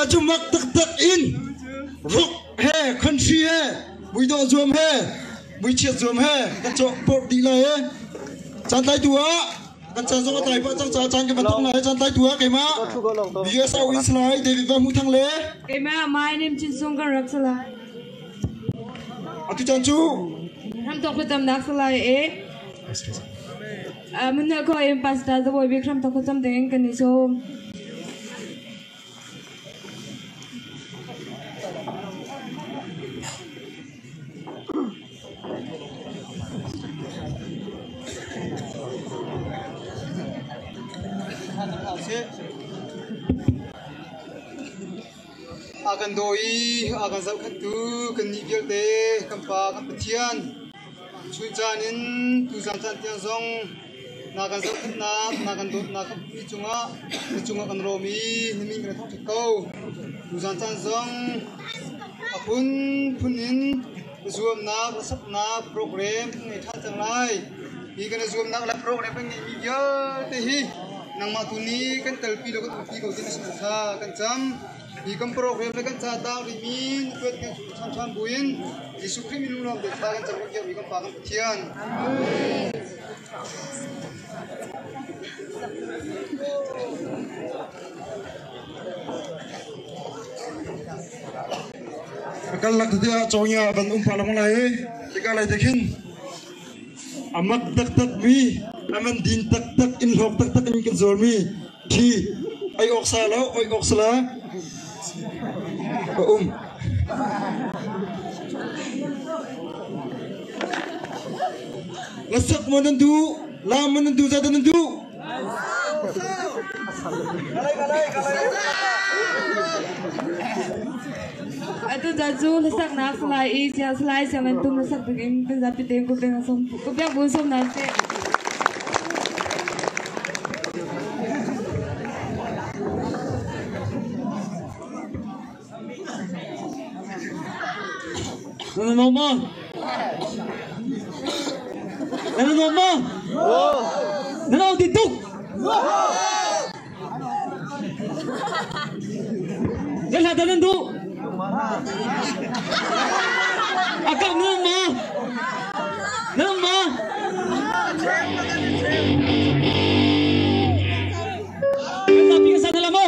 za cu mak taktak in rock he country he muidawh zuam he muichiat zuam he kan cawh porh dih lai e. Caan tlaitu ah kan caan zong a tlai pah cang caah caan ka van thawk lai. Caan tlaitu ah keimah BSO in salai David Va Hmuh Thang le Keimah my name Chin Sung kan rak salai. Atu caan cu Ramtok thlacamnak salai e. Munal ko in pastor Zabawi Bik Ramtok thlacam ding in kan i sawm. A kan daw i a kan zohkhenhtu kannih vialte kan Pa kan Pathian, chun caan in tuzan caan tiang zong na kan zohkhenhnak, na kan dawtnak kan hmuhmi cungah na cungah kan rawm i na min kan i thangṭhat ko. Tuzan caan zong a phunphun in na zuamnak, na saknak program kan ngei ṭhan cang lai. Hi kan i zuamnak le program kan ngeihmi vialte hi nangmah tu nih kan telpi law kan umpi ko ti na si kha kan cam. Hi kan program le kan ca taang rihmi na tuan kan ṭhan buin Jesuh Khrih min lawm te thla kan cam kan biakmi kan Pa kan Pathian. Kal lak te ah cawngya van um pa lamang lai tika lai te khin amak taktak mi aman din taktak in hlawk taktak in kan zawl mi thi ai ok sa lo oi ok sala ka um Lasak mo nan du lam mo nan du za nan du. Atu ca cu hlasaknak salai i sia salai siang nan tum hlasak ding in kan zapi te ku peng som ku pek bu som nan se. Nan no ma? Nan no ma? Nan no ti tuk. Nan hla nan duh. A kap nan ma? Nan ma? Kan zapi kan sa na la mo?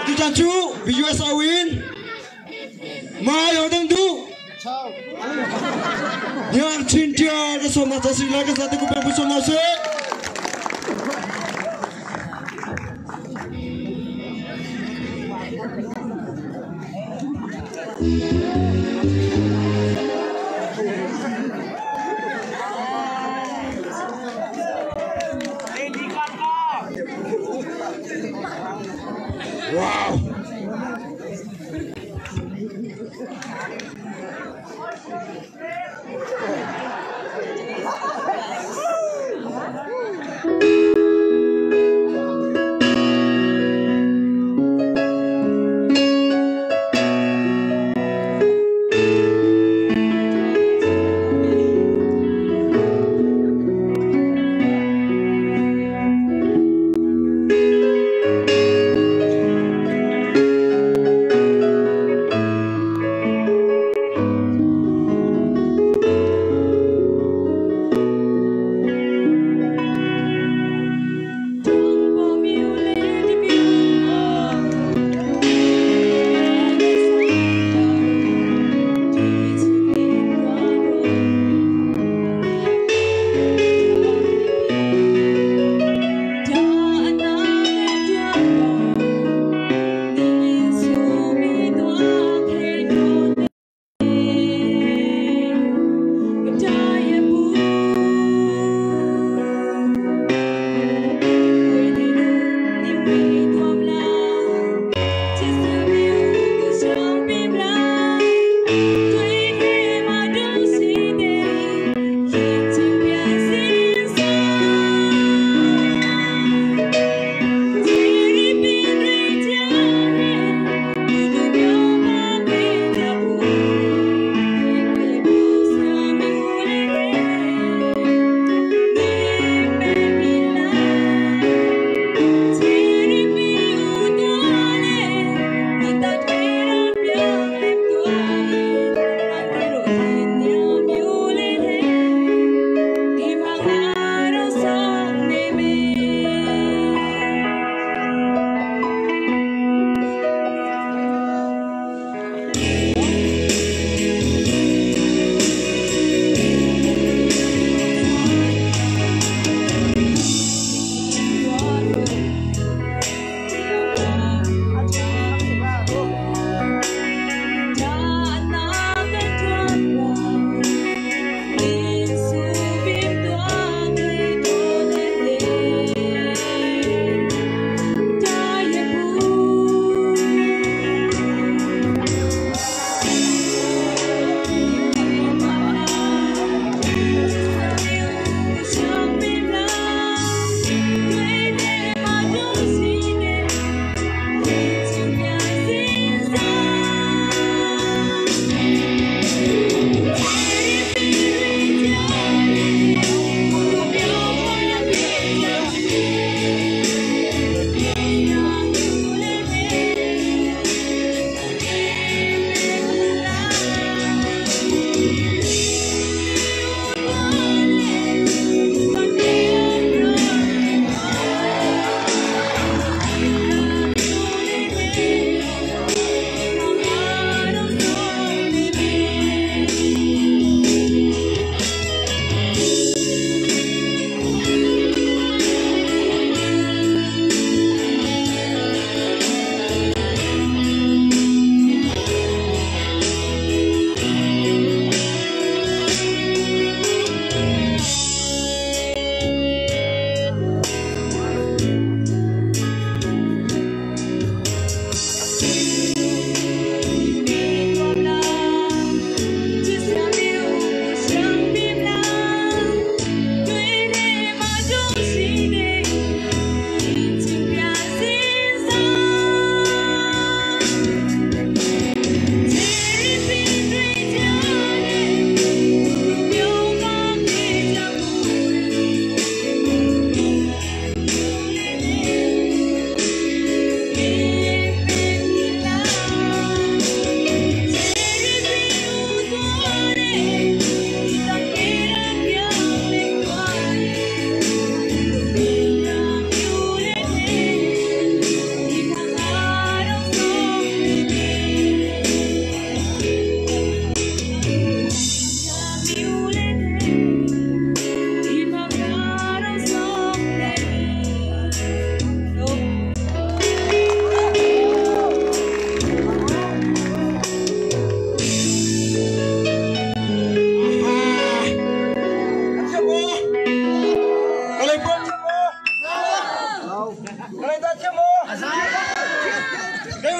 Tutan cu BUS awin ma yo dang du Yang chin tia ka som na ta si la ka sa te ku pe bu som na se. Wow.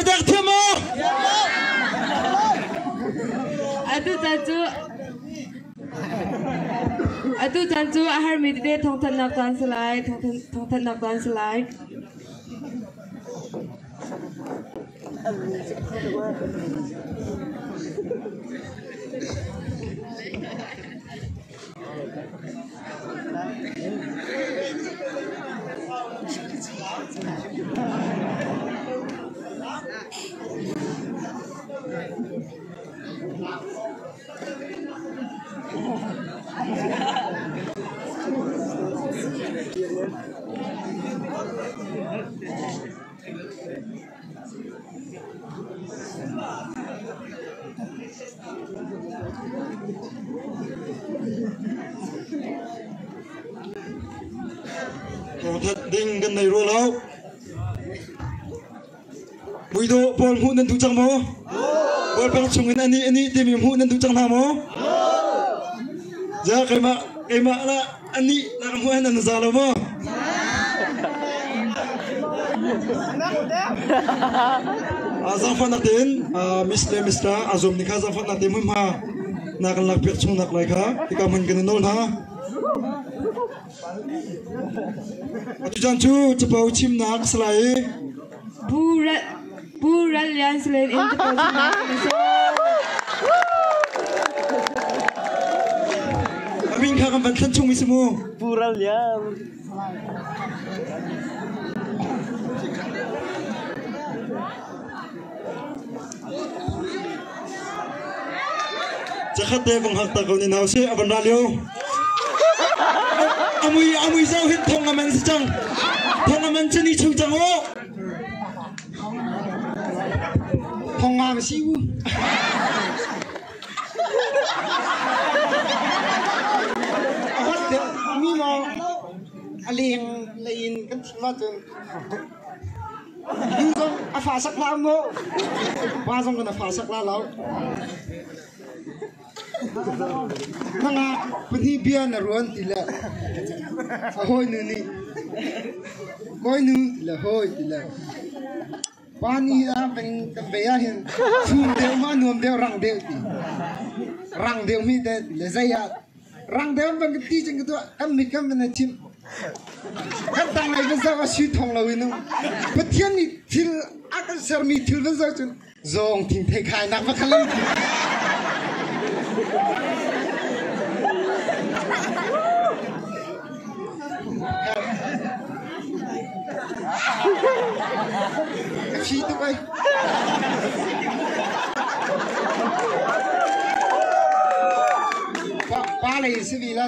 Biatak thiam maw? Atu caan cu Atu caan cu a harmi tete thawngthanhnak caan si lai. Thawngthanhnak caan si lai. Thawngthat ding kan nei rua lo. Muidawh pawl hmuh nan duh cang maw? Bawlpang chungin ani ani timi hmuh nan duh cang hna maw? Ja keimah keimah la ani la ka hmuh nan za lo maw? Zangfahnak tein Miss le Mr. Azum nih kha zangfahnak tein hmunhma na kan lak piak chung nak lai kha hika hmun kan i nawl hna. Atu cu capo chimnak salai i Pu Ral Lian Salen in capo chimnak kan si. A min kha kan van thlen chung mi si mu. Pu Ral Lian. Zakhat te vong hak ta ko ni nau si avan ra lio. Amui amui zau hin thong aman si cang. Thong aman chani chu cang o. Thong nga si u. Ahot mi mo a leng lei in kan thim ahcun Nu zong a fa sak hlah mu. Pa zong kan a fa sak la lo. Nanga pahnih bia na ruan ti le a hawi nu nih kawi nu ti le hawi ti le pa ni ah kan kan bei ah hin chum deuh ma nuam deuh rang deuh ti rang deuh mi te ti le zei ah rang deuh ban kan ti cing ka tuah kan mit kan van chim Kan tanglei van zoh ah sui thong lo in um. Pathian nih thil a kan sermi thil van zoh cun zawng thingthei khainak va kha lo. Ka thi tuk ai. Pa, pa lei si vi la.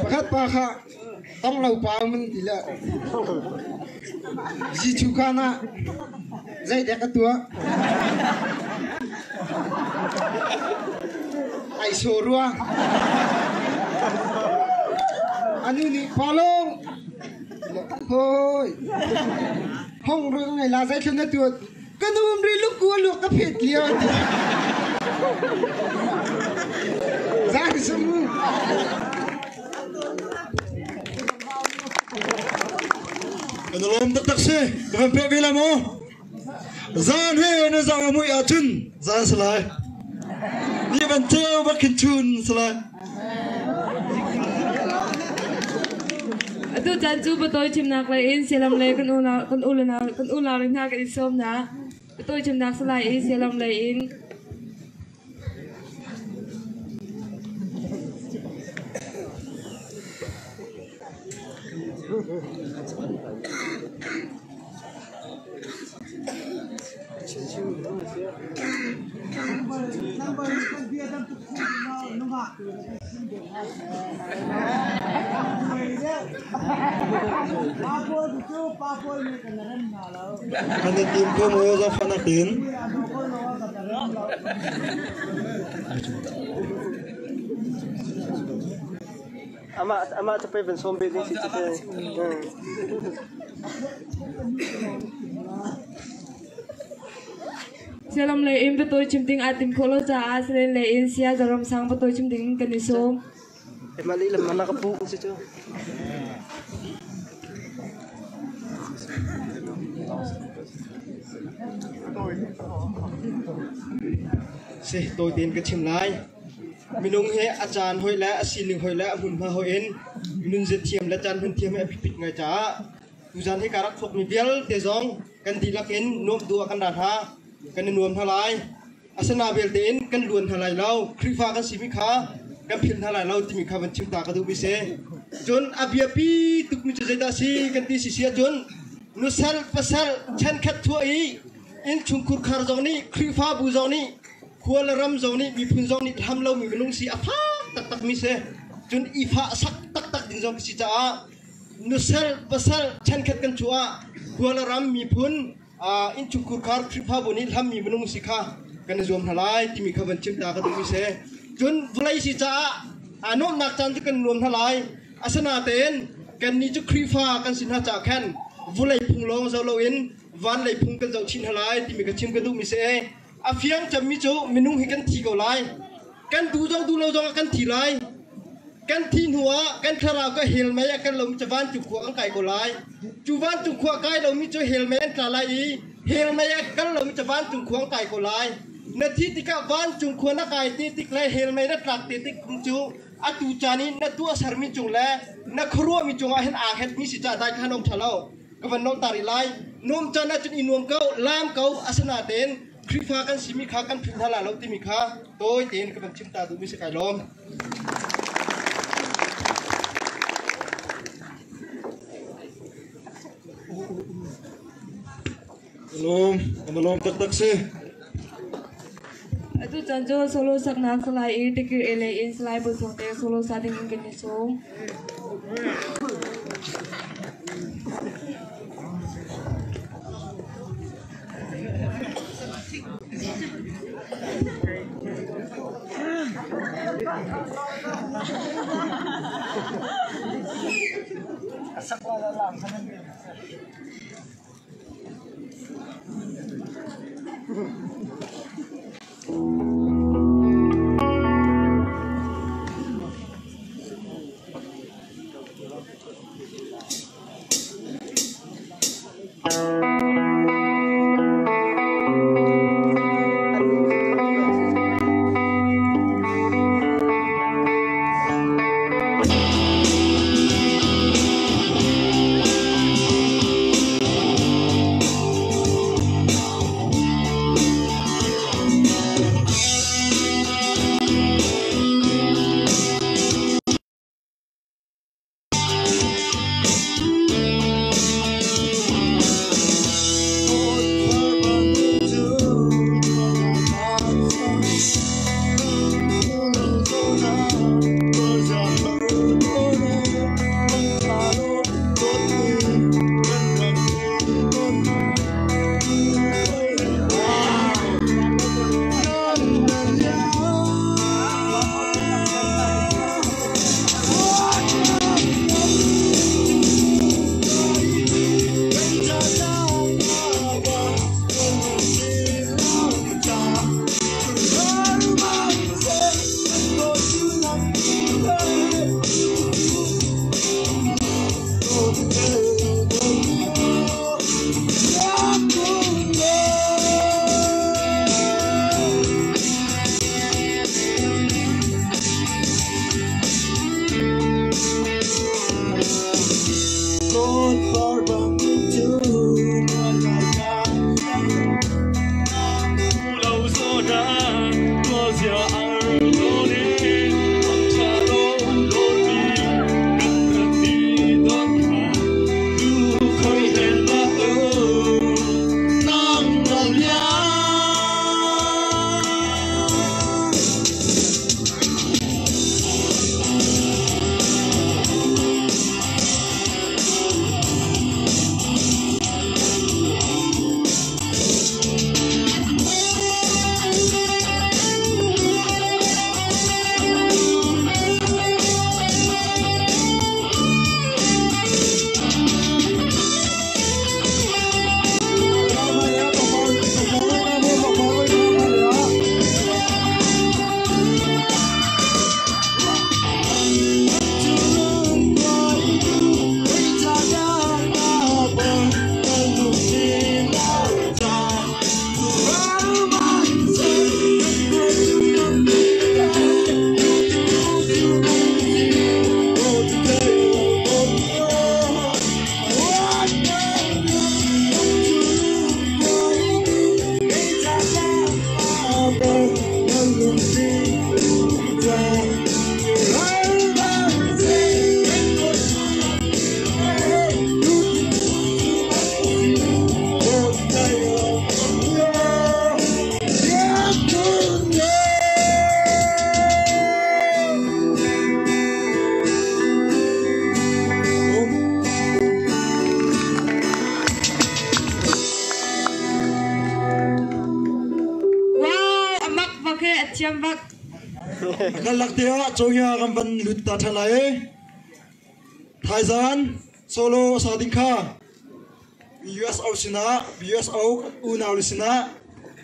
Pakhat pa kha tonglo pa mun ti le Jesuh khan ah zeidek a tuah? Ai sawh rua. A nu nih pa lawng hawi hong ru ngai la zeitlun na tuah ka nu um ri luk ku luk ka phet lio ti. Zan sumu. Kan lawm taktak si. Ka van pek ve la maw? Zan he na zang a mui ahcun zan salai. Ni van ceu bak khin chun salai. Atu caan cu patawi chimnak lei in sialam lei kan unau kan unau kan unau le hna kan i sawm hna. Patawi chimnak salai i sialam lei in Kan i tim ko maw zaangfahnak tein? Amah amah cu pei van sawm ve ding si cu te. Sialam lei in biatawi chim ding aa tim khawh lo caah Salen lei in Saya Zaram Sang biatawi chim ding kan i sawm. Emah lehlam mana ka pu si cu. Si tawi tein ka chim lai. Minung hi a caan hoi le a sining hoi le a hmunhma hoi in nunzia thiam le caan hman thiam hi a biapit ngai caah tuzan hi ka rak thawkmi vialte zong kan dihlak in nuamh duh ah kan ra hna. Kan i nuam hna lai. Asina belte in kan luan hna lai lo. Khrihfa kan simi kha kan philh hna lai lo timi kha van chim ta ka duhmi si. Cun a biapi tukmi cu zeidah si kan ti si si ahcun nusal pasal chankhat thuah i innchungkhur khar zong nih Khrihfabu zong nih khua le ram zong nih miphun zong nih hlam lomi minung si a fak taktakmi si. Cun i fah sak taktak ding zong si caah nusal pasal chankhat kan chuah ah khua le ram miphun innchungkhur khar Khrihfabu nih hlammi minung si kha kan i zuam hna lai timi kha van chim ta ka duhmi si. Cun vawlei si caah aa nuamhnak caan cu kan nuam hna lai. Asinain kannih cu Khrihfa kan si hna caah khan vawlei phung lawng zoh loin van lei phung kan zoh chin hna lai timi ka chim ka duhmi si. A fiang cemmi cu minung hi kan thi ko lai. Kan duh zong duh lo zongah kan thi lai. Kan thi hnuah kan thlarau ka hell mei ah kan lomi cu vancung khua kan kai ko lai. Cu vancung khua kai lomi cu hell mei an tla lai i hell mei ah kal lomi cu vancung khua an kai ko lai. Na thi tikah vancung khua na kai te tik le hell mei na tlak te tik cu atu caan i na tuahsermi cung le na khuaruahmi cungah hin aa hngetmi si caah dai kha na um ṭha lo. Ka van nolh ta rih lai. Nuam caan ahcun i nuam ko, laam ko, asinain Khrihfa kan simi kha kan philh hna lai lo timi kha tawi tein ka van chim ta duhmi si kai lawm. Lawm, kan lawm taktak si. Atu caan cu solo saknak Salai i Tikir ele in Salai Bawi Thawng te solo sa ding in kan i sawm. thiam bak. Kan lak te ah cawngya kan van lut ta ṭhan lai i thaizan solo sa ding kha USO sinah USO unau le sinah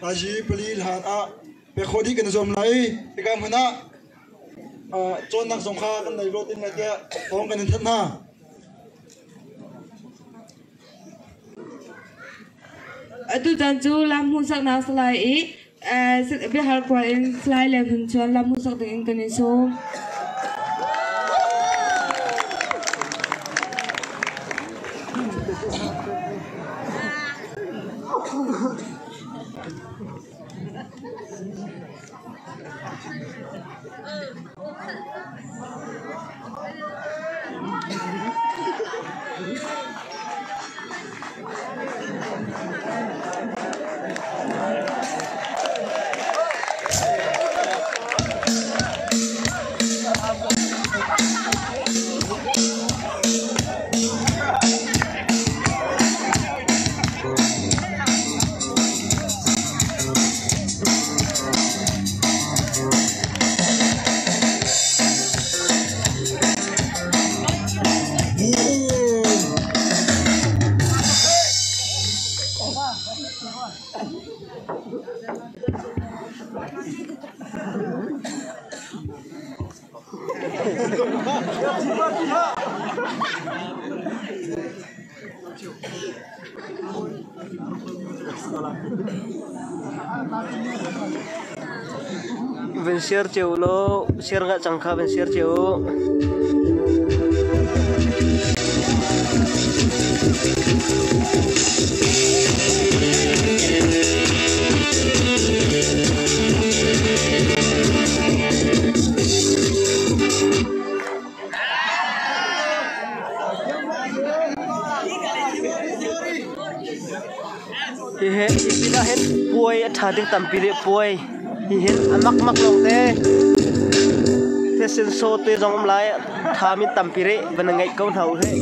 taji pali hlan ah pek khawh dih kan i zuam lai i hika hmun ah cawnnak zong kha kan nei rawt in lai tiah thawng kan in thanh hna. Atu caan cu lam hmuhsaknak Salai i biahal kual in Salai le Hmun chuan lam hmuhsak ding in kan in sawm. Van share cio law share ngah cang kha van share cio. Hihi hi hin puai a ṭha ding tampi rih puai. Hihin a makmak lawngte fashion show te zong um lai ṭhami tampi rih van ngeih ko hna u hih.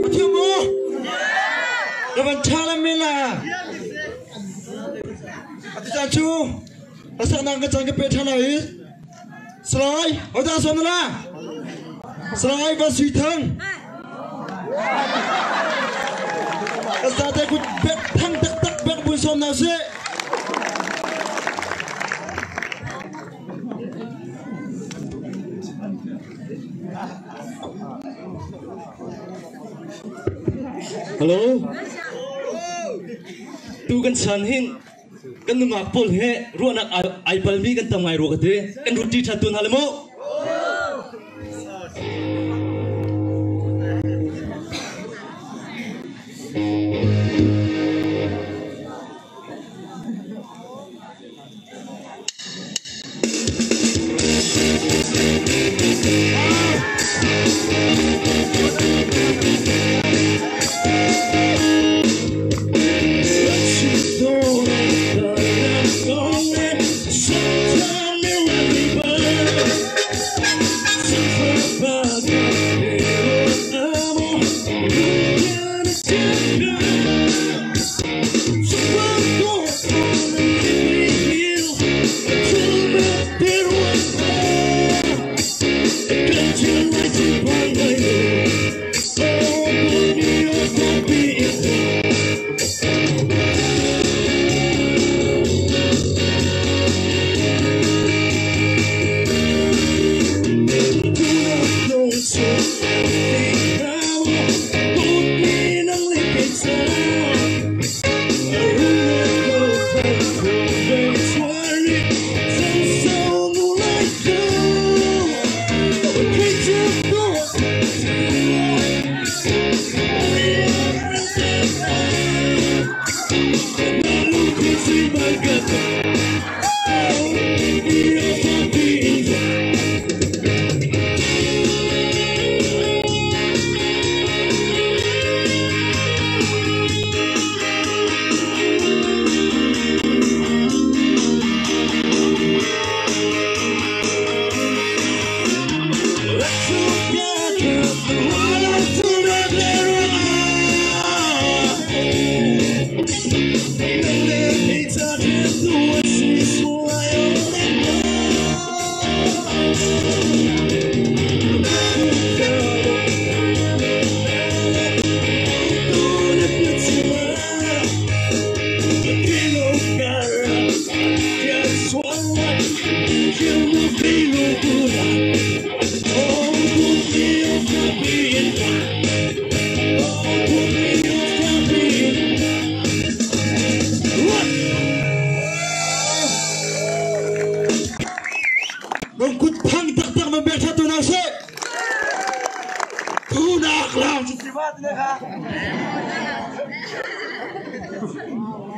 Pathian maw? Ka van ṭha lam men la. Ati caan cu lasaknak ka caan ka pe ṭhan lai i Salai, hodah sawm na la? Salai va sui thang. Ka zate kut bek thang taktak bek bun sawm na si. Hello. Tu kan chan hin kan nungak pawl he ruahnak ai palmi kan tam ngai rua ka ti. Kan ruti ṭha tuan hna le mu.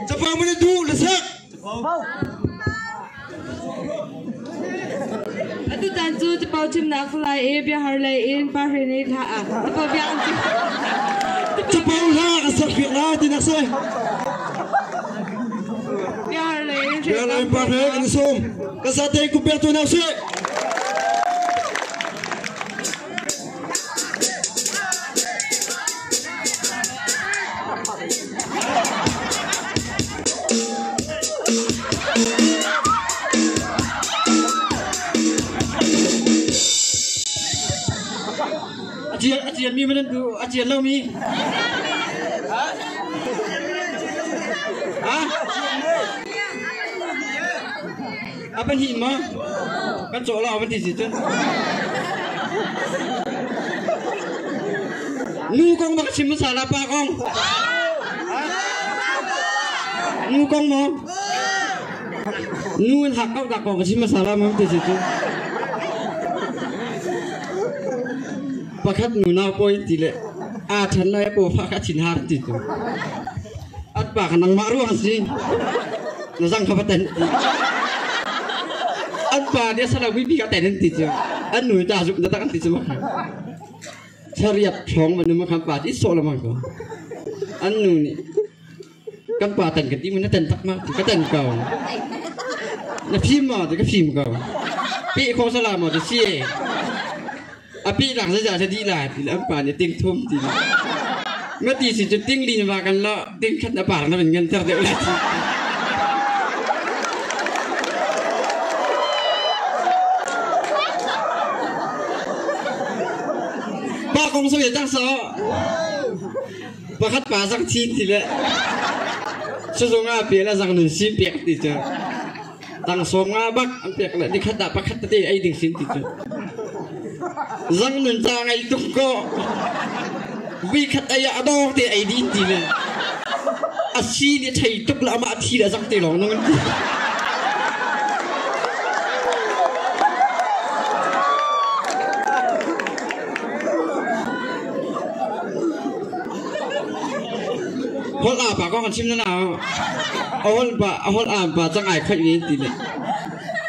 Capo mun du le sak. Atu caan cu capo chimnak salai i biahar lei in pa hre nih hla ah capo bia an chim. Capo hla ka sak piak la ti nak si. Biahar lei in Biahar lei in pa hre kan sum. Ka sa te ku pek tu nak si. A cian mi man du a cian lo mi ha A pahnih maw? Kan cawh lo van ti si cun. Nu kong ma ka chim hmasa la pa kong. Nu kong maw? Nu in hak kau dak kong ka chim hmasa la ma ti si cun. Pakhat nu nau pawi ti le aa ṭhen lai paw fa ka thin har ti cu. At pa ka nangmah ruang si. Na zang kha va ten ti. An pa nih a salo mi ka ten ti cu. An nu ta zuk na tak an ti cu ma kha. Chariat ṭhawng va nu ma kha pa ti sawh lamang ko. An nu nih kan pa ten ka ti mu na ten tak ma ka ten ko. Na fim maw ti ka fim ko. Pe kho sala maw ti si. A pi nak zeizah sa dih lai ti le an pa nih ting thum ti le. Ma ti si cu ting lin va kan lo ting khat na par na van ngan ter deuh lai ti. Pa kong so ye tang so. Pakhat pa zang chin ti le suzung ah pe le zang nun sim pek ti cu tang sawm nga bak an pek le nikhat ah pakhat tete ei ding sin ti cu zang nun ca ngai tuk ko vi khat ei ah a dawng te ei din ti le a si ni thei tuk le amah thi le zang te lawng nung ti. Holh aa pa kong kan chim na nau. A holh pa a holh aa pa cang ai khoih ve ti le.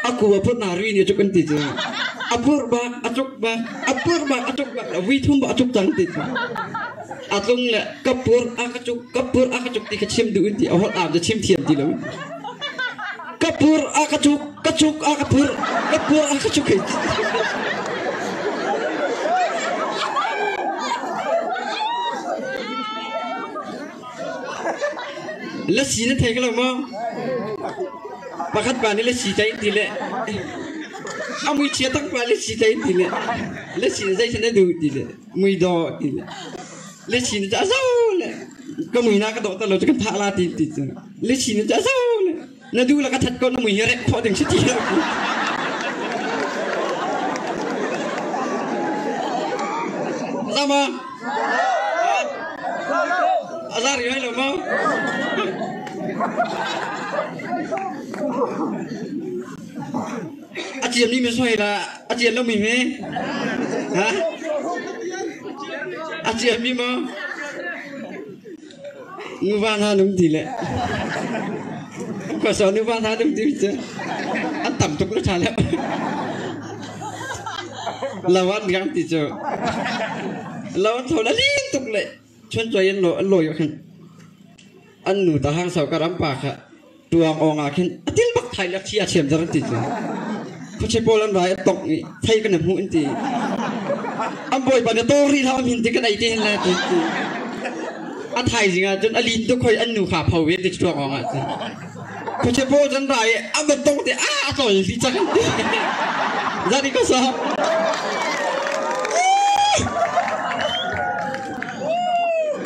A ku a put na ri ni cuk an ti cu. A pur bak a cuk bak a pur bak a cuk bak vui thum bak a cuk cang ti cu. A tlung le ka pur a ka cuk ka pur a ka cuk ti ka chim duh in ti a holh aam cu chim thiam ti lo. Ka pur a ka cuk ka cuk a ka pur ka pur a ka cuk hei. Lasi na thei ko lo maw? Pakhat pa nih lasi tai ti le a mui chia tak pa lasi tai ti le lasi na zei na duh ti le mui dawh ti le lasi na a zo le ka mui na ka dawh ta lo cu kan thah la ti ti cu lasi na a zo le na duh le ka that ko na mui hi rek khawh ding si ti Zama Azar ri lo ma A ciam mi mi soi la a ciam lo mi me ha A ciam mi ma Nuva hna nung ti le khuasau nuva hna nung ti cu an tam tuk le ṭha le lo an gang ti cu lo an tho le lin tuk le chun cuai an lo an lawi khan an nu ta hang sau ka ram pa kha tuang ong ah khin a til bak thai lak thi a thiam zar an ti cu khuache pawl an rai a tok i thei kan hmuh an ti an bawipa nih tawng ri hlah hin ti kan ei te hin la ti ti a thaizing ah cun a lin tuk hoi an nu kha pho ve ti tuang ong ah cun khuache pawl cun rai a va tong te a a tlawi li cang an ti zani ko sa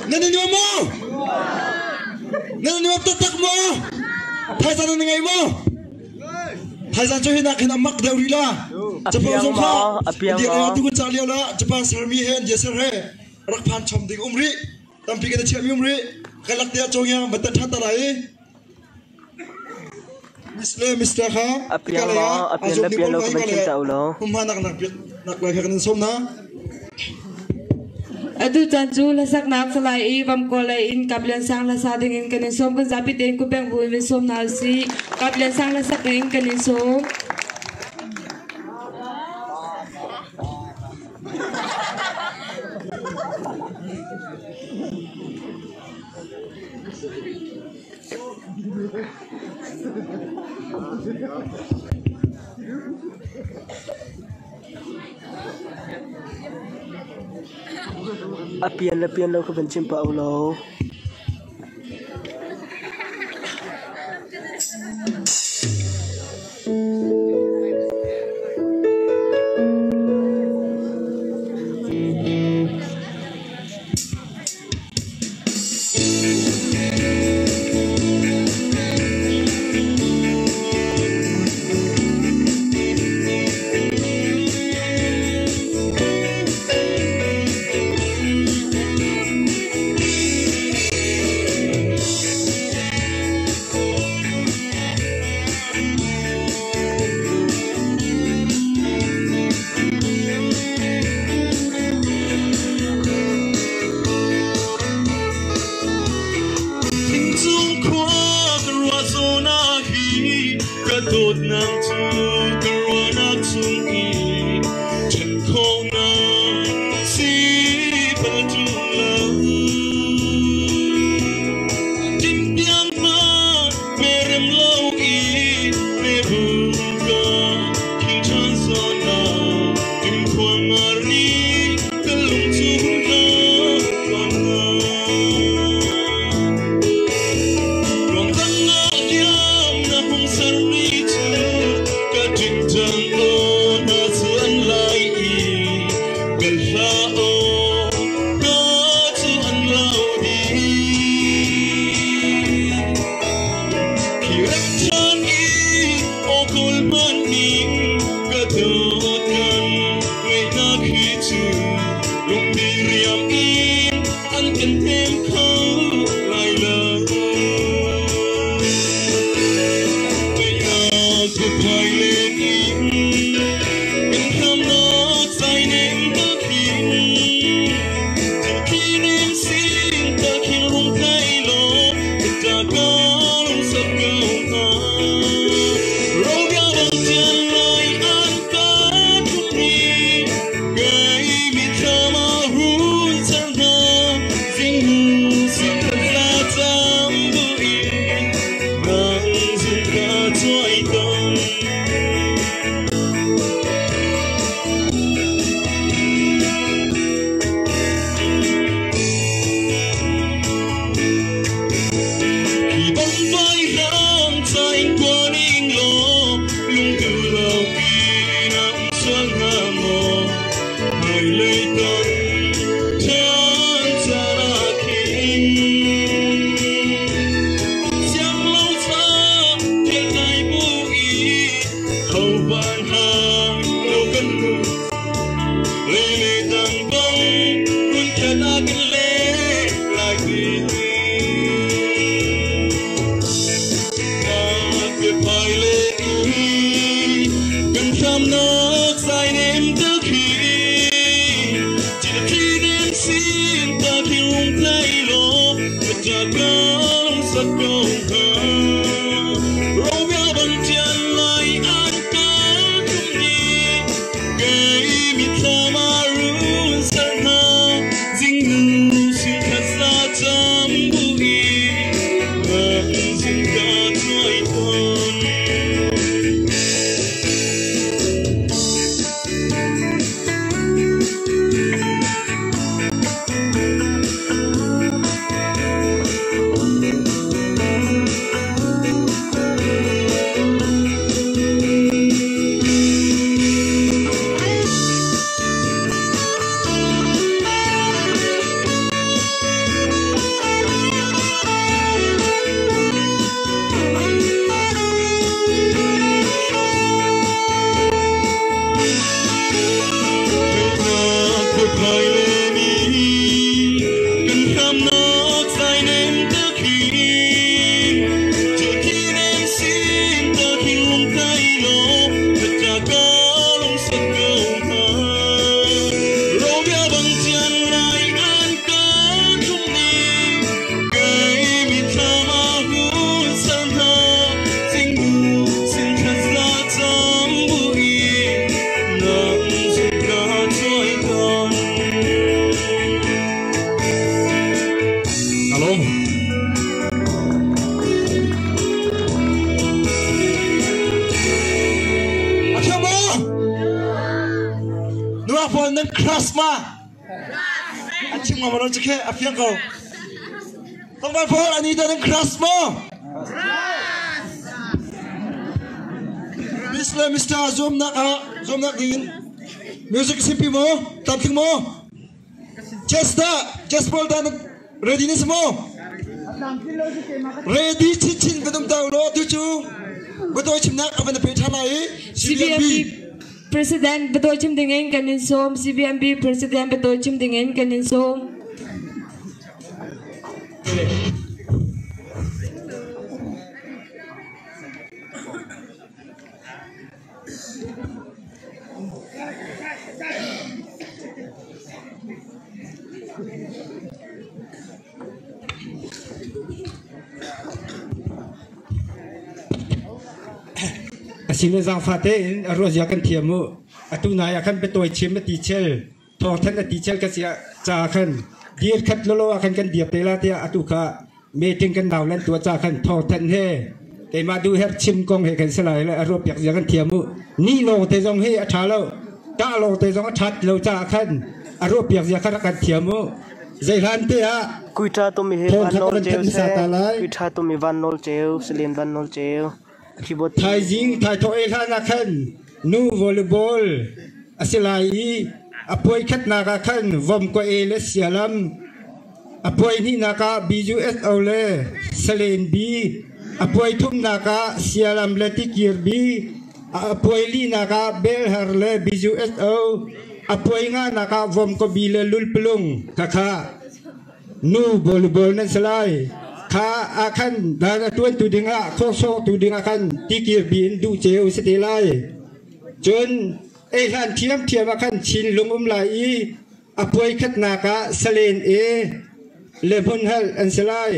Nan i nuam maw? Nan i nuam taktak maw? Phaisa nan ngei maw? Phaisa cu hi nak hin a mak deuh rih la. Japan zong kha India lei tu kan cah lio la Japan sermi he India ser he rak phan chom ding um rih. Tampi kan i chiahmi um rih. Kan lak te ah cawngia va tat ṭhan ta lai i. Miss le Mr. kha A piang maw? A pian le pian lo ka van chim ta u law. Hma nak nak piak nak lai kha kan in sawm na. Atu caan cu hlasaknak Salai i Vamkaw lei in Kap Lian Sang hlasa dingin kan in sawm. Kan zapi tein kutbengh bu in in sawm hna usih. Kap Lian Sang hlasak dingin kan in sawm. A pian le pian lo kha van chim pah u law. Nungak pawl nan crush ma? An chim ngam lo cu a fiang ko. Tlangval pawl ani dah nan crush maw? Miss le Mr. zuamnak ah zuamnak ding in music simpi maw? Tlamtling maw? Chess dah chess ball dah ready na si maw? Ready chinchin kan um ta law tu cu Batawi chimnak a van pe ṭhan lai i CBMB President biatawi chim dingin kan in sawm. CBMB President biatawi chim dingin kan in sawm. Asile zaangfah tein a ruahzia kan thiam u. Atu nai ah khan biatawi chim a ti chel, thawngthanh a ti chel ka si caah khan dir khat lawlaw ah khan kan dir te la tiah atu kha meeting kan nau lan tua ca khan thawngthanh he keimah duh herh chim kong he kan si lai le a ruah piak zia kan thiam u. Ni lawng te zong hi a ṭha lo. Tah lawng te zong a ṭhat lo caah khan a ruah piak zia kha rak kan thiam u. Zeihlan te ah Kuiṭa tumi hi van thawngtha nawl ka van ceu thanh hmasa seh. ta lai. Kuiṭha tumi van nawl ceu, salen van nawl ceu. Keyboard Thaizing thaithawh ei hlan ah khan nu volleyball a si lai i a puai khatnak ah khan vom kua e le sialam a puai hnihnak ah BUSO le Salen B a puai thumnak ah sialam le tikir B a puai linak ah Belhar le BUSO a puai nganak ah vom kua B le lulpulung khakha nu volleyball nan si lai. Kha ah khan dan a ṭuantu dingah khawsawngtu dingah khan tikir bi in duh ceu si te lai. Cun ei hlan ṭhiamṭhiam ah khan chin lung um lai i a puai khatnak ah salen e le hmunhal an si lai.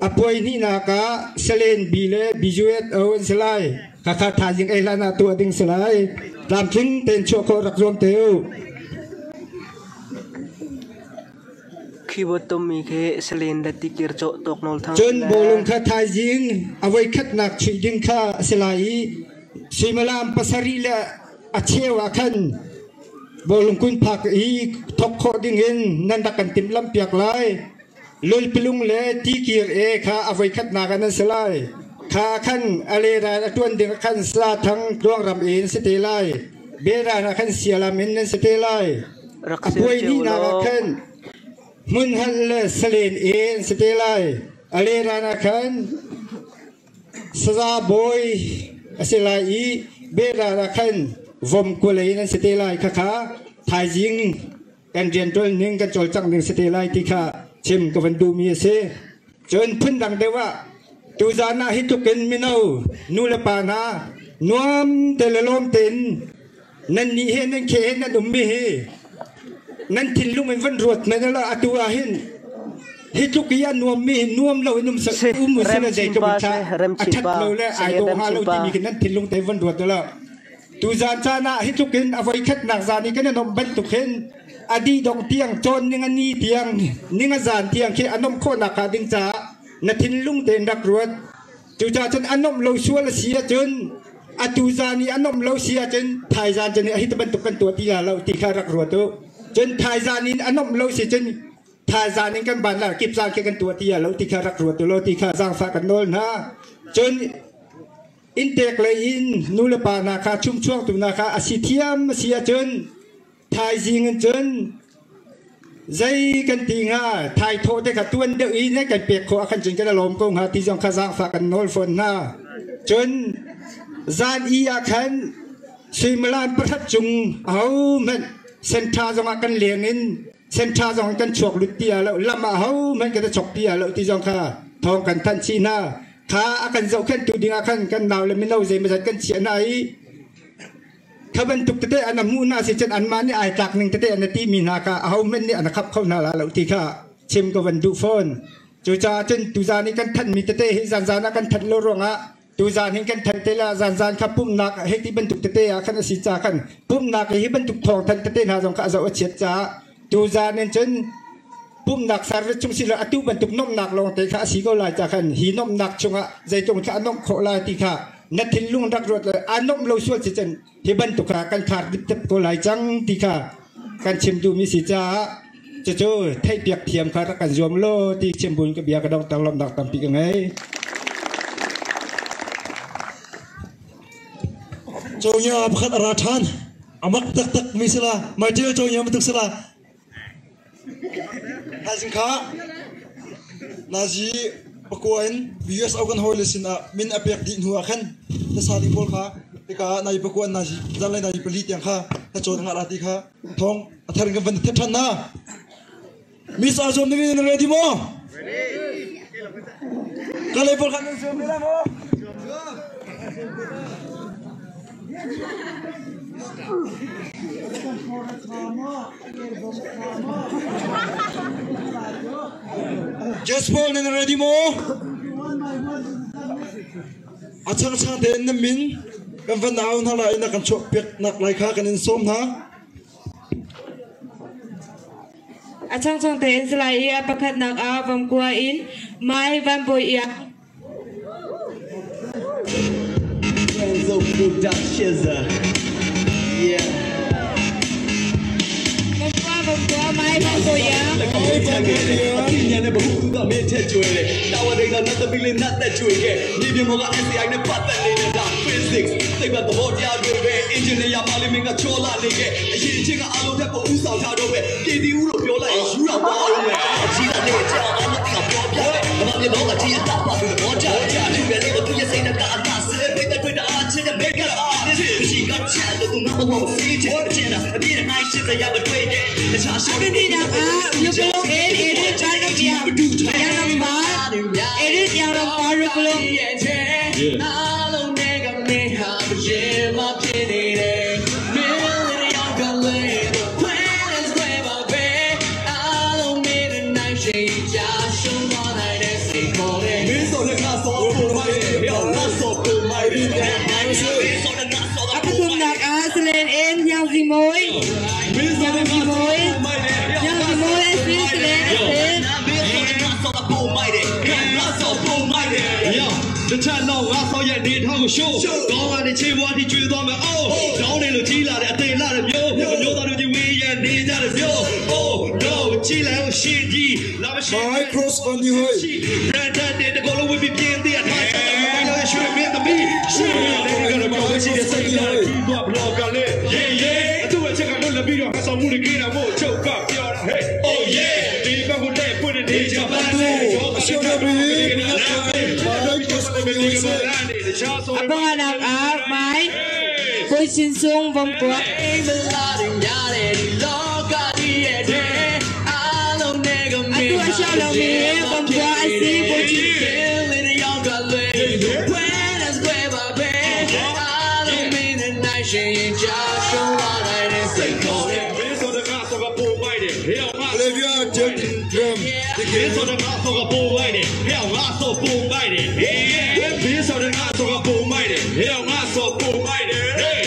A puai hnihnak ah salen bi le bijuet o an si lai. Khakha thaizing ei hlan ah tuah ding si lai. Tlamtling tein chuah khawh rak zuam te u. Keyboard tummi khi salen le tikir cawh tawk nawl thang Cun bawlung kha thaizing a voikhatnak chuih ding kha a si lai i suimilam pasarih le a cheu ah khan bawlung kun phak i thawk khawh dingin nan rak kan timhlamhpiak lai. Lulpilung le tikir e kha a voikhatnak ah nan si lai. Kha khan a le ral a ṭuan ding ah khan sa thang tluangram in si te lai. Beran ah khan sialam in nan si te lai. Rak A ser puai cio nihnak ah law. khan hmunhal le salen in si te lai. A leran ah khan saza bawi a si lai i beran ah khan vom kualei in an si te lai. Khakha thaizing kan rianṭuan ning kan cawlcangh ning si te lai ti kha chim ka van duhmi a si. Cun phundang deuh ah tuzaan ah hi tluk in mino nu le pa hna nuam te le lawm tein nan nih he nan khe he nan ummi hi nan thinlung in van ruat hmanh la atu ah hin hi tluk i a nuammi hi nuam lo in um um u sila zeitluk in tha a that lo le ai dawh hnga lo timi khi nan thinlung te van ruat la tuzaan caan ah hi tluk in a voi khatnak zan i kan i nuamh bantuk hin a dih dong tiang cawn ning a ni tiang ning a zan tiang khi a nuamh khawhnak hnga ding caah na thinlung tein rak ruat. Cucaah cun a nuamh lo sual a si ahcun atu zan i a nuamh lo si ahcun thaizan cun hi bantuk kan tuah ti la lo ti kha rak ruat u. Cun thaizan in a nuamh lo si cun thaizan in kan ban la kip zan khi kan tuah ti lo ti kha rak ruat u law ti kha zaangfah kan nawl hna. Cun inntek lei in nu le pa hna kha chumchuangtu hna kha a si thiam a si ahcun thaizing in cun zei kan ti hnga thaithawh te kha tuan deuh i nan kan pek khawh ah khan cun kan i lawm ko hnga ti zong kha zaangfah kan nawl fawn hna. Cun zan i ah khan suimilam pakhat cung ahohmanh senṭha zongah kan leng in senṭha zong kan chuak lut ti ah lo lam ah ahohmanh kan i chok ti ah lo ti zong kha thawng kan thanh chih hna. Kha a kan zohkhenhtu dingah khan kan nau le mino zeimawzat kan chiah hna i kha bantuk tete an hmuh hna si cun anmah nih ai tlak ning tete an ti mi hna kha ahohmanh nih an khap kho hna la lo ti kha chim ka van duh fawn. Cucaah cun tuzaan i kan thanhmi tete hi zanzan ah kan thanh lo ruangah tuzaan hin kan thanh te la zanzan kha pumhnak hei ti bantuk tete ah khan a si ca khan pumhnak hi bantuk thawng thanh tete hna zong kha a zoh a chiat caah tuzaan in cun pumhnak service chung si lo atu bantuk nomhnak lawng te kha a si ko lai ca khan hi nomhnak chungah zeitluk thla a nomh khawh lai ti kha na thinlung rak ruat le a nomh lo sual si cun hi bantuk kha kan khar dip ko lai cang ti kha kan chim duhmi si caah cucu theihpiak thiam kha rak kan zuam law ti chim buin ka bia ka donghter lawmhnak tampi ka ngei. Cawngya pakhat a ra ṭhan. A mak taktak mi sila, Michael cawngya bantuk sila. Thaizing kha nazi pakua in US kan hawile sin ah min a pek dih hnu ah khan hlasa ding pawl kha hika nazi pakua in nazi zanlei nazi pali tiang kha hla cawn ngah la ti kha thawng a thar in kan van that ṭhan na. Miss aa zuam ding in nan ready maw? Kalay pawl kha nan zuam ve lai maw? Just Paul nan ready maw? A changchang tein nan min kan van au hna lai na kan chuah piak nak lai kha kan in sawm hna. A changchang tein salai i a pakhatnak ah Vomkua in Mai Van Bawi Iang. Renzo Productions. Yeah. Vomkua Vomkua Mai Van Bawi Iang. အသိဉာဏ်နဲ့ဘဟုတုတမင်းထက်ကျွေးတယ်။တာဝတိန်နတ်သမီးလေးနတ်သက်ကျွေးခဲ့။မြေပြင်ပေါ်က SCI နဲ့ပတ်သက်နေတဲ့ဒါ physics သိပ္ပံသဘောတရားတွေပဲ engineer မလေးမင်းကချောလာနေခဲ့။အရင်ချင်းကအလုံးထက်ပိုဥဆောင်ထားတော့ပဲပြည်တီဦးလို့ပြောလိုက်ရင်ယူတော့သွားအောင်မယ်။အကြီးကလေးကြောင်အလုံးတိအောင်ပြောပြမယ်။ကမ္ဘာမြေလောကကြီးအတားပါသူသဘောကျတယ်။သူပဲလေးကိုသူရဲ့စိတ်နဲ့ကအနာဆေးပိတ်တဲ့တွေ့တာအချင်းနဲ့ make it up ရှိကချက်လို့သူငါဘဝကိုစီးချင်ချင်တာအပြည့်နဲ့နှိုင်းရှင်းစရာမတွေ့တဲ့တခြားရှောင်း နေနေတာကလူကလုံးအေးအေးချာတော့ပြရနံပါတ်အေးရနံပါတ်လူကလုံး အားလုံးနဲ့ကမင်းဟာရင်မဖြစ်နေတယ်မင်းလည်းရောက်ကလေးခွဲနဲ့ဆွဲပါပဲအားလုံးမင်းနဲ့နိုင်ရှိကြရှုံးသွားနိုင်တဲ့စိတ်ခေါ်တဲ့မင်းဆိုလည်းငါစောပုံမိုက်တယ်ငါစောပုံမိုက်တယ်မင်းဆိုလည်းငါစော အပထုံnak ah Selen in Yang Zimoy Yang Zimoy Yang Zimoy si Selen in တချတော့ငါဆောက်ရဲ့နေထောက်ကိုရှိုးကောင်းကနေချေဘွားတိကျွေးသွားမယ်အိုးတောင်းနေလို့ကြီးလာတဲ့အသေးလာတဲ့မျိုးမျိုးသားတို့ကြီးဝေးရနေကြတဲ့မျိုးအိုး no ကြည်လိုက်အောင်ရှင်းကြီးလာမရှိ My cross on you ဟို brand တဲ့တကောလုံးဝပြီးပြင်းတဲ့ထားတဲ့ဘာရွှေမင်းသမီးရှင်းတယ်ကတော့ပြောရှိတဲ့စိတ်လာပြီးတော့ blog ကလည်း yeah yeah အတူအချက်ကလို့လက်ပြီးတော့ဟဆောက်မှုတွေကိတာမို့ချုပ်ကပြောတာ hey oh yeah ဒီဘက်ကိုလက်ပွင့်နေကြပါလေ အရှုံးနေပြီ My cross on you ဟို Apanganak ah Mai Boy Sinsung Vomkua Atu asya lo mi Vomkua asi Boy Olivia Jim Drum မင်းဆိုတဲ့ငါဆိုကပုံမိုက်တယ်ဟဲ့ငါဆိုပုံမိုက်တယ်ဟေးမင်းဆိုတဲ့ငါဆိုကပုံမိုက်တယ်ဟဲ့ငါဆိုပုံမိုက်တယ်ဟေး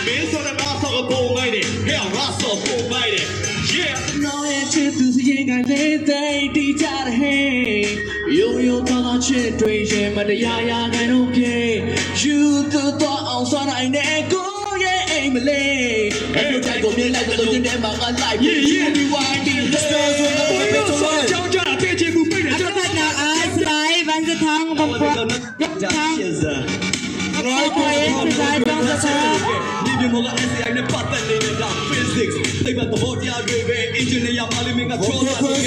မင်းဆိုတဲ့ငါဆိုကပုံမိုက်တယ်ဟဲ့ငါဆိုပုံမိုက်တယ် yeah 脑也却自是掩盖泪在滴下的黑，悠悠叨叨却对谁们的牙牙该都给，ယူ得多昂算来那个也没累，我在过面来的都是那么个来，你玩的 ကြောင်းကြတာတဲ့ချေမှုပိတ်တယ် Apakhatnak ah Salai Van Zathang Vomkua Thang Vomkua in Salai Van Zathang ဒီပြမောက SCI နဲ့ပတ်သက်နေတာ physics သိပ္ပံသဘောတရားတွေပဲ engineer မလေးမင်းကချောလာတယ်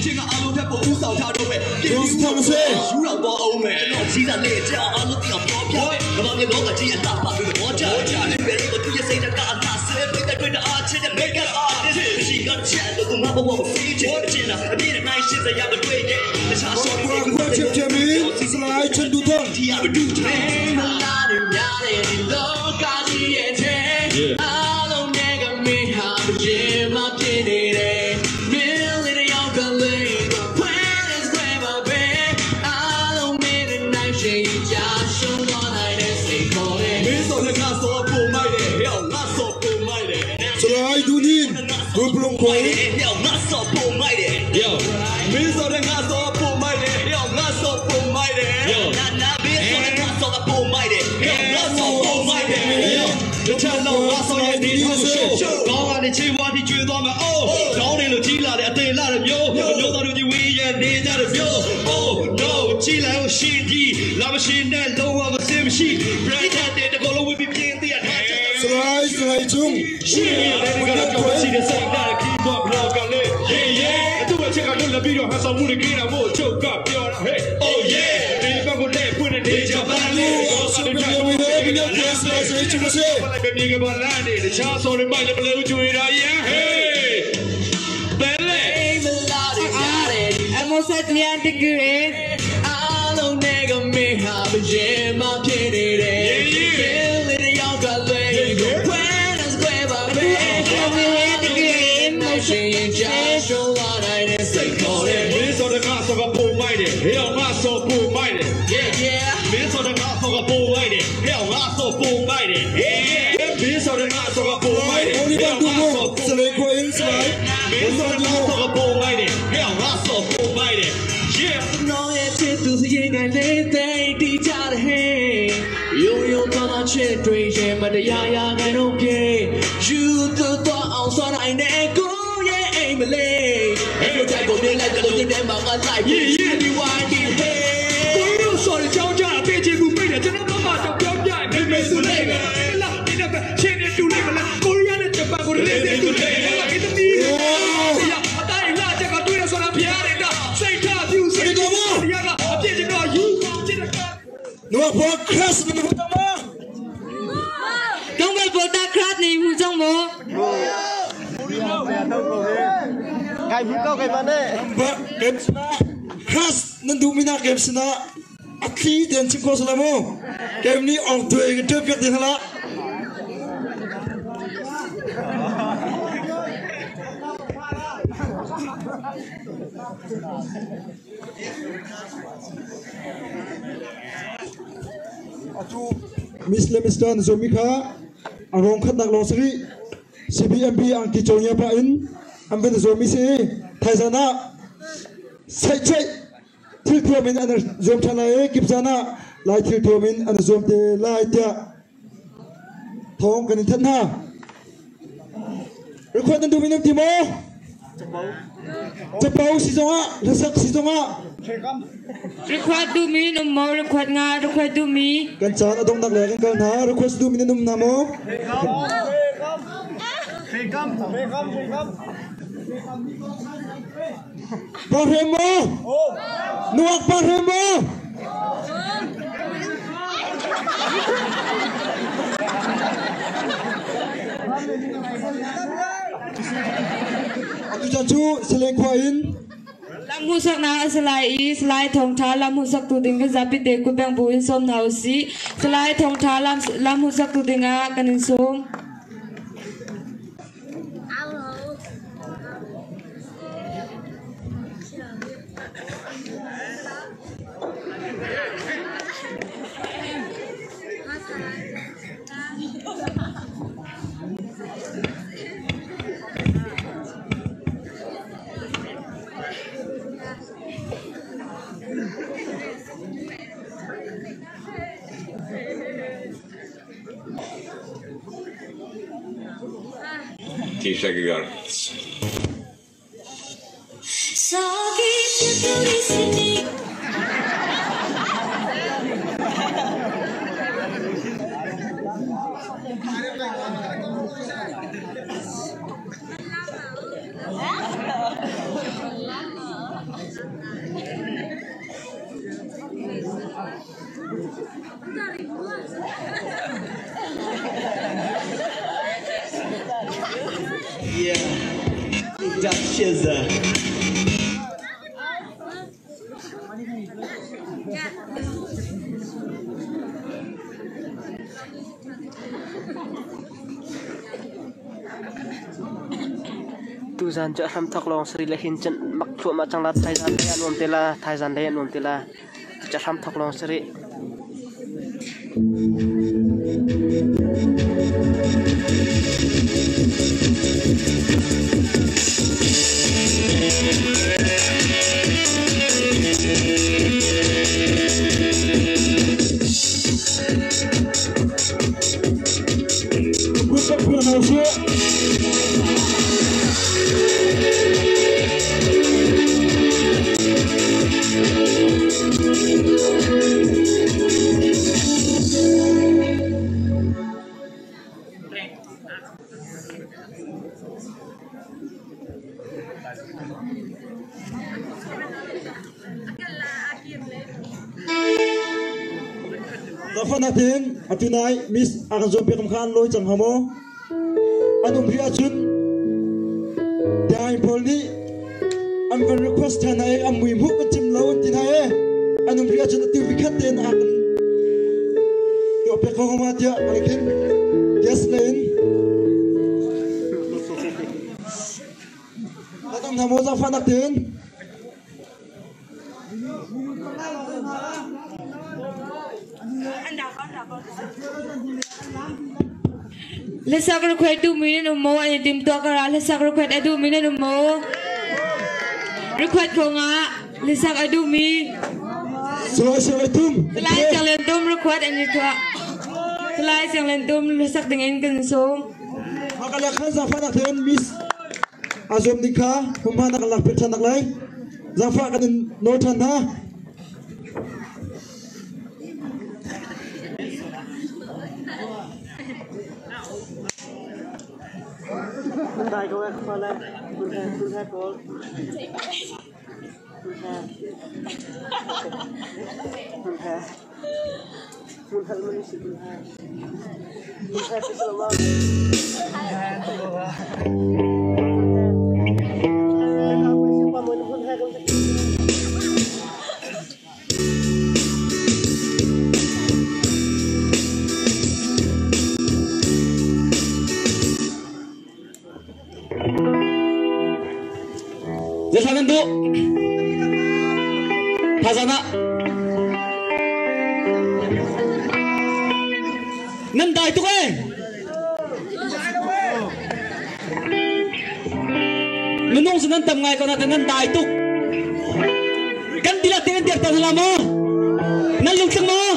ချင်းကအလုံးထက်ပိုဥဆောင်ထားတော့ပဲပြည်သူယူတော့တော့အောင်မယ်ကျွန်တော်ကြီးတာလေကြောင်အလုံးတိအောင်ပြောပြမယ်ကမ္ဘာမြေလောကကြီးအတားပါလို့ဘောကြတယ်ဘယ်လိုသူရဲ့စိတ်ကအနာဆေးပိတ်တဲ့တွေ့တာအချင်းနဲ့ make it artist ရှိကချက်လို့သူငါဘဝကိုစီးချင်ချင်တာအပြည့်နဲ့နိုင်ရှင်းစရာမတွေ့တဲ့တခြားရှော့ ခွဲချစ်ချင်ပြီစလိုက်ချန်တူထန် ဒီအတူတယ်မလာတဲ့များတဲ့ဒီလောကကြီးရဲ့တဲ့အားလုံးနဲ့ကမင်းဟာရင်မဖြစ်နေတယ်မင်းလေးတယောက်ကလေးခွဲတဲ့ခွဲပါပဲအားလုံးမင်းနဲ့နိုင်ရှင်ကြရှုံးသွားနိုင်တဲ့စိတ်ခေါ်တဲ့ မင်းဆိုတဲ့ငါဆိုပုံမိုက်တယ်ဟဲ့ငါဆိုပုံမိုက်တယ် စလိုက်ဒူနီရူပလုံခွေ ဟဲ့ငါစောပုံမိုက်တယ် ယောမင်းဆိုတဲ့ငါဆိုပုံမိုက်တယ်ဟဲ့ငါဆိုပုံမိုက်တယ်ယော နာနာမင်းဆိုတဲ့ငါစောကပုံမိုက်တယ်ဟဲ့ငါစောပုံမိုက်တယ် တချတော့ငါဆိုရဲ့ဒီထောက်ရှိုးကောင်းကနေချေဝါ ထိကျွေးသွားမှာ အိုး ခေါင်းတွေလို့ကြီးလာတယ် အသေးလာတယ်မျိုး မျိုးသားတို့ကြီးဝေးရနေကြတယ်မျိုး Oh no ကြည်လိုက်ရှင်ကြီးလာ မရှင်နဲ့လုံးဝမစင်မရှိ brand တဲ့တကောလုံးဝပြီးပြင်းတဲ့ထားချက် စလိုက်စလိုက်ချုံ ရှင်းတယ်ကတော့ရှိတဲ့စိတ်ဓာတ်ခီးတော့ဘလော့ကလေး yeah yeah သူ့အချက်ကလွတ်လပ်ပြီးတော့ဟန်ဆောင်မှုတွေကိတာမို့ ချုပ်ကပြောတာ hey oh yeah ဒီဘက်ကိုလက်ဖွင့်နေကြပါလေ ဆိုပြီးဝေးပြီးတော့စလိုက်စလိုက်ချုံစေ လိုက်ပဲမြေကပါလန်းနေ တခြားစော်တွေမိုက်လည်းမလဲကျွေးတာ yeah hey ဘယ်လဲ အမောဆက်လျန်တကူရေ အားလုံးနဲ့ကမင်းဟာဘရင်မဖြစ်နေတယ်။ လေးတယောက်ကလွယ်ကိုခွဲနေစွဲပါပဲ အမေဝေတကူရေ မရှင်ရင်ချရှုံးလာနိုင်တဲ့စိတ်ခေါ်တယ် မင်းစော်တကားစော်ကပုံမိုက်တယ် ဟဲ့အောင်ငါစော်ပုံမိုက်တယ် Yeah yeah မင်းစော်တကားစော်ကပုံမိုက်တယ် ဟဲ့အောင်ငါစော်ပုံမိုက်တယ် Yeah မင်းစော်တကားစော်ကပုံမိုက်တယ် ဟိုဒီဘတူမို့စလိုက်ခွင်းစလိုက် မင်းစော်တကားစော်ကပုံမိုက်တယ် ဟဲ့အောင်ငါစော်ပုံမိုက်တယ် Yeah နောရဲ့ချစ်သူစရင်ကလေးသိတီးကြတဲ့ဟဲ့ ယုံယုံတော်တော်ချစ်တွေရင်မတရားရငယ်တော့ပြေယူတော့အောင်ဆွနိုင်တဲ့ကိုရဲ့အိမ်မလေး အဲ့လိုတိုက်ကိုနေလိုက်တော့တဲ့မှာငါလိုက်ပြီးဒီဝိုင်းဒီဟဲ့ ကိုရိုးစော်ချောင်းကြပေးချင်မှုပိတ်တယ် ကျွန်တော်မမတော့ပြောပြနေမယ်ဆိုလိုက်မယ်လာ ဒီနေ့ပဲချင်းနေတူလိုက်မလား ကိုရီးယားနဲ့ဂျပန်ကိုလေးလေးတူတယ် ဒီသမီးအတိုင်းလာချက်ကတွေ့ရဆိုတာဖျားတယ်ကစိတ်ထားပြူစိတ်တရားကအပြည့် ကျွန်တော်ယူချစ်တဲ့က နွားဘောခရစ်နမတမ တုံးဘပေါ်တာခရတ်နေမှုကြောင့်မို့ ဂိုင်ဘူးကောက်ခိုင်ပါနဲ့ ဘာကမ်စနာခရစ်နန်ဒူမီနာကမ်စနာအခီဒန်ချင်ကိုစလာမိုကမ်နီအောင်တွေ့ကြပြတ်တယ်လား Miss Lemistan Zomika arong khat nak long sri CBMB ang ki chonya pa in amben zomi se thaizana sai chai thil thuam in an zom thana e kipzana lai thil thuam in an zom te lai tia thong kan in than ha record nan du minum ti mo chapau si zonga lasak si zonga request du mi num mo request nga request du mi kan chan adong nak le kan kal na request du minum na mo Paremo nuak paremo atu chan chu seleng khwa in လမ်ဟုဆက်နာအစလိုက်ဤစလိုက်ထုံထားလမ်ဟုဆက်တူတင်ကဇပိတေကုပံဘူင်စုံနာစီစလိုက်ထုံထားလမ်လမ်ဟုဆက်တူတင်ကကနင်းစုံ Teşekkür. Yeah ဒါရှစ်ဇာ Tu zan cha ram thak long sri le hin chen mak thu ma chang la thai zan le anom te la thai zan le anom te la cha ram thak long sri Good luck. Nafanak tein atu nai Miss a kan zuam piak kha an lawi cang hnga maw? An um rih ahcun Dain pawl nih an van request than hna i an mui hmuh kan cim lo an ti hna i an um rih ahcun atu vikhat tein a kan tuah piak ko hnga ma tiah ka khin guest lei in nan um hna maw zaangfahnak tein? Hlasak request duhmi nan um maw? An i timtuah ka ra. Hlasak request a duhmi nan um maw? Request ko nga. Hlasak a duhmi. Salai Siang Le Tum. Salai Siang Le Tum request an i tuah. Salai Siang Le Tum hlasak ding in kan sawm. Makala khan zaangfahnak tein Miss a zuam ding kha hmunhma na kan lak piak ṭhan nak lai. Zaangfah kan in nawl ṭhan hna. Dai ko ka le kun he kun he pawl kun he kun he kun he man si kun he kun he pisalo Zeithla nan duh? Thazan ah. Nan dai tuk ee. Minung cu nan tam ngai ko nain nan dai tuk. Kan dihlak tein kan dirter hna maw? Nan lungtling maw?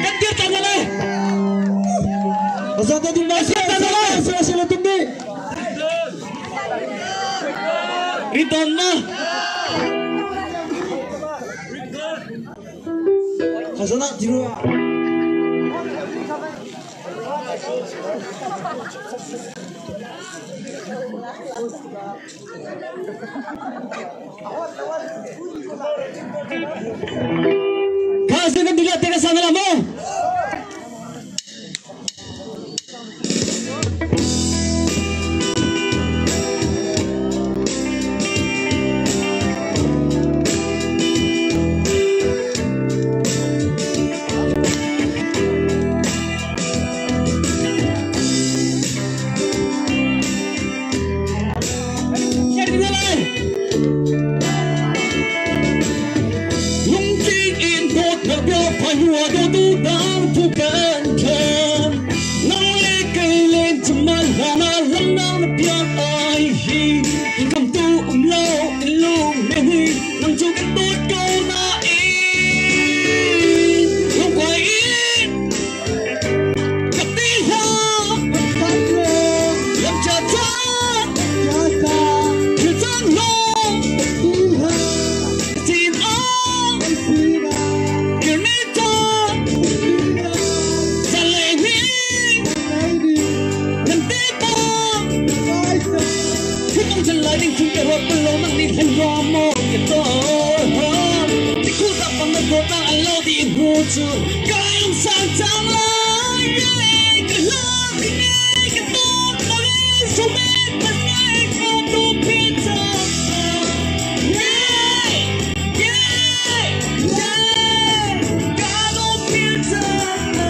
Kan dirter hna lai. Zata dum na se se se le tum ni. Ridon ma. Khazana tiru. Kha kan dihlak te ka sang la maw? Lungtling in dawt na bia phahua dawtu dang thu kan than nang le kei len chuman hana lam na piak ai hi in kam tu um lo in lung me hi nang chu kan dawt ko na in lung quai in ka ti hla lam cha cha thil cang long tin ong kirni ta zale ni nan te pa คือต้องจะเลยดิ้งถึงกระรถเป็นลมมันนี่เห็นรอมองกันตัวที่คู่ตับมันโดนตั้งอันโลดีหูจูกายลงสางจังเลยก็ลงกันกันตัวตัวสมัยมันไงก็ดูพิจารณา Yeah, yeah, yeah, ก็ดูพิจารณา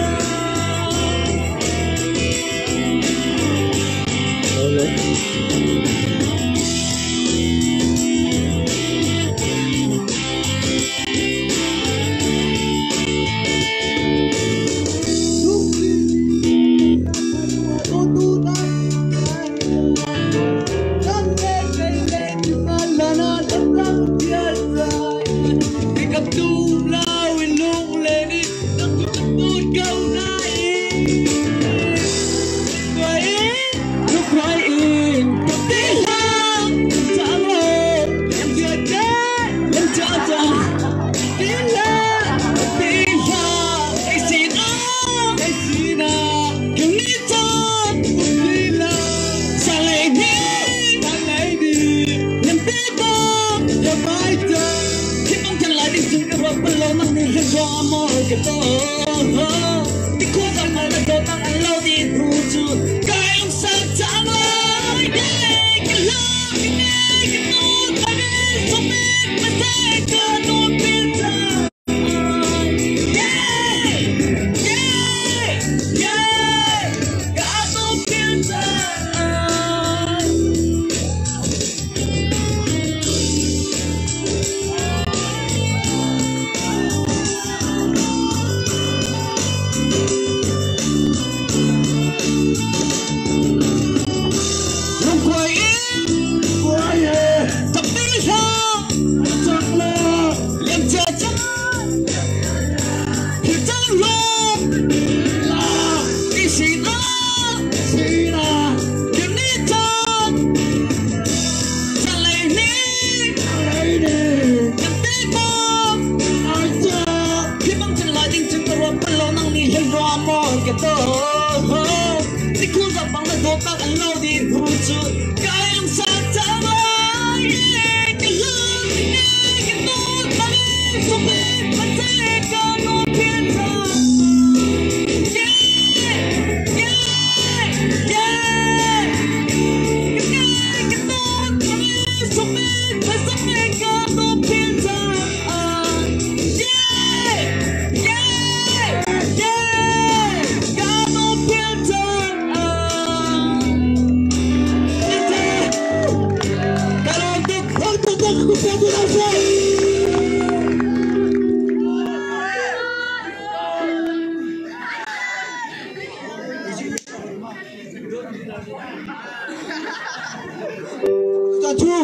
cu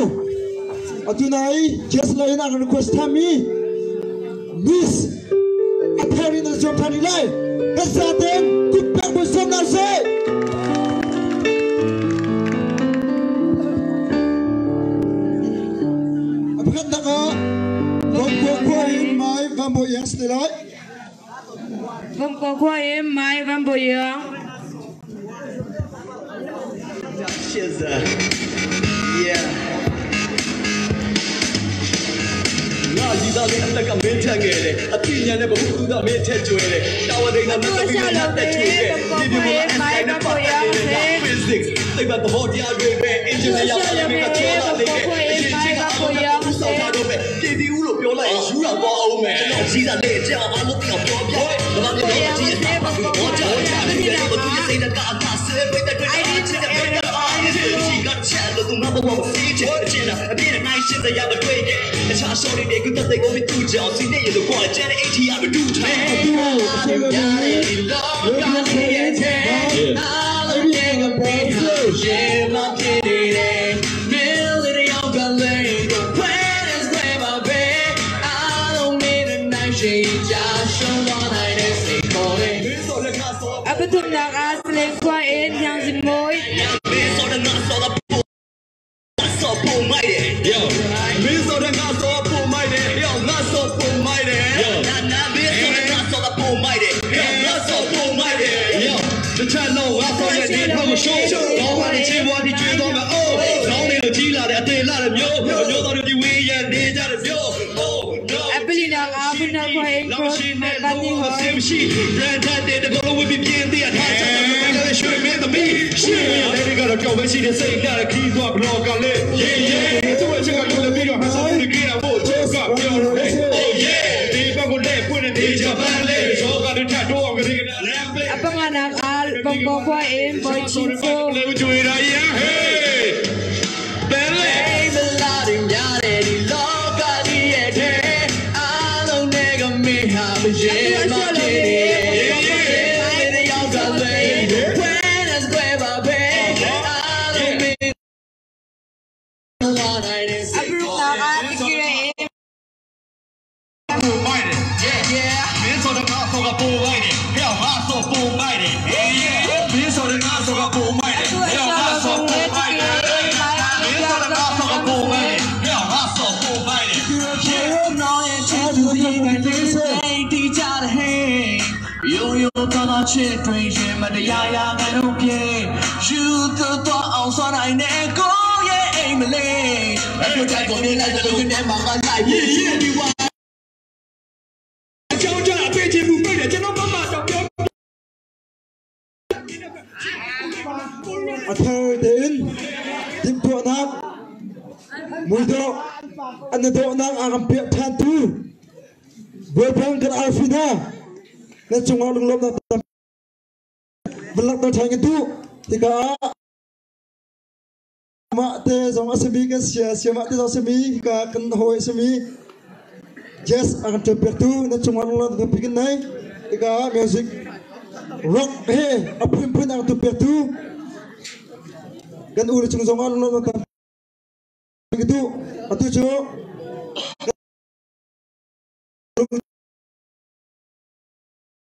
atu nai Jess lei in a kan request thanmi Miss a thar in an zuam than rih lai. Kan zaten kut pek bu zuam hna sih. A pakhatnak ah Vomkua khua in Mai Van Bawi Iang si te lai. Vomkua khua in Mai Van Bawi Iang. Yeah. ငါရီသားလေးအသက်ကမင်းထက်ငယ်တယ်အတိညာနဲ့ဘဟုတုဒမင်းထက်ကျွဲတယ်တာဝဒိန်ကနတ်သမီးနဲ့နတ်သက်ကျွဲတယ်ဒီဒီမှာ SI နဲ့ပတ်သက်နေတဲ့ physics သိပ္ပံသဘောတရားတွေပဲ engineer ရောက်လာမင်းကချောလာလေခဲ့အရင်ချင်းကအလုံးနဲ့ဥဆောင်ထားတော့ပဲပြည်တီဦးလို့ပြောလိုက်ရင်ယူတော့သွားအောင်မယ်ကျွန်တော်ကြီးစားလေးအကြောင်းအလုံးတောင်ပြောပြဘာမှမပြောကြည့်အမှားတော့ကြောက်ကြတယ်ဒီလိုသူရဲ့စိတ်ကအကားဆဲပိတ်တဲ့တွေ့တာချစ်တဲ့ပိတ်တဲ့အားရှိကချက်လို့သူငါဘဝမစီချင်ချင်တာအပြည့်နဲ့နိုင်ရှင်းတဲ့ရမတွေ့ခဲ့အခြားရှော့နေတဲ့ကုသတဲ့ကိုမတူကြောင်စီနေရလို့ကွာကျန်တဲ့ ATR မတူထား အတူအခြေခံပြီးလောကရဲ့တဲ့ အားလုံးကပေးထားရေမဖြစ်နေတယ်မင်းလေးယောက်ကလေးကို When is where my babe အားလုံးနေတဲ့နိုင်ရှိကြရှုံးသွားနိုင်တဲ့စိတ်ခေါ်တယ်မင်းဆိုလည်းငါစော A pathumnak ah Salen khua in Hniang Zing Mawi. မင်းဆိုလည်းငါစောတော့ပိုစောပုံမိုက်တယ် Yo မင်းဆိုလည်းငါစောပုံမိုက်တယ် Yo ငါစောပုံမိုက်တယ် နာနာမင်းဆိုလည်းငါစောတော့ပုံမိုက်တယ် Yo ငါစောပုံမိုက်တယ် Yo တချလုံးငါစောရဲ့ဒီဖောက်ကိုရှိုးတော့ဟာဒီချင်းဘွားဒီကျွေးတော့မယ်အိုးလောင်းနေလို့ကြီးလာတယ်အသေးလာတယ်မျိုးမျိုးတော်ဒီဝေးရနေကြတယ်မျိုး Oh no A palinak ah Bunal khua in လော Cross ရှိနေ Mike Van လို့ Hoi. အစမရှိ brand တဲ့တကောလုံးဝပြီးပြင်းသေးတာထားချတယ်လည်းရွှေမင်းသမီးရှင်းတဲ့ကတော့ကြောက်ပဲရှိတဲ့စိတ်နဲ့ခီးသွားဘလော့ကလေး yeah yeah သူ့အချက်ကလူလည်းပြီးတော့ဟန်ဆောင်မှုတွေကြတာမို့ချက်ကပြောတယ် oh yeah ဒီဘက်ကလည်းပွင့်နေကြပန်းလေရောကတွေထတော့အောင်ကလေးကလမ်းပေး A panganak ah Vomkua khua in Boy Chin Sung. လေကျွေးရရ hey ဘယ်လေ မလာတဲ့များတဲ့ဒီလောကကြီးရဲ့ထဲအားလုံးနဲ့ကမင်းဟာမရေမဖြစ်နေတဲ့ရောက်ကြလေ When is where my babe အားလုံးမင်းလာနိုင်တဲ့ A paruknak ah Tikire in ပုံမိုက်တယ် Yeah yeah မင်းဆိုတော့ငါဆိုကပုံမိုက်တယ်ဟဲ့ငါဆိုပုံမိုက်တယ် yeah yeah မင်းဆိုတော့ငါဆိုကပုံမိုက်တယ် Atu ဟဲ့ငါ a ဆို sha ပုံ lo မိုက်တယ် Tikire in Mike မင်းဆိုတော့ငါဆိုကပုံမိုက်တယ်ဟဲ့ငါဆိုပုံမိုက်တယ် Yeah နောင်ရဲ့ချစ်သူဒီကလေးစိတ်တီးကြတဲ့ဟဲ့ရိုးရိုးသားသားချစ်တွင်ရင်မတရားရခိုင်တော့ပြေယူတော့အောင်စွာနိုင်တဲ့ကိုရဲ့အိမ်မလေးအခုတိုက်ကိုမြင်လိုက်တဲ့လူနဲ့မှကလိုက်ပြီးဒီဝါ အကြောင်းကြအပေးချင်မှုပိတ်တယ်ကျွန်တော်မမတော့ပြော A thar tein timhtuahnak muidawh an na dawhnak a kan piah ṭhan tu Bawipa kan arfi hna nan cungah lunglawmhnak tam van langhter ṭhan kan duh. Hika ah mah te zong a simi kan sia siamah te zong a simi hika kan hawi a simi Jazz a kan ṭuanpiaktu nan cungah lunglawmhnak tampi kan nei. Hika ah music rock he a phunphun a kan ṭuanpiaktu kan u le cung zongah lunglawmhnak tampi kan duh. Atu cu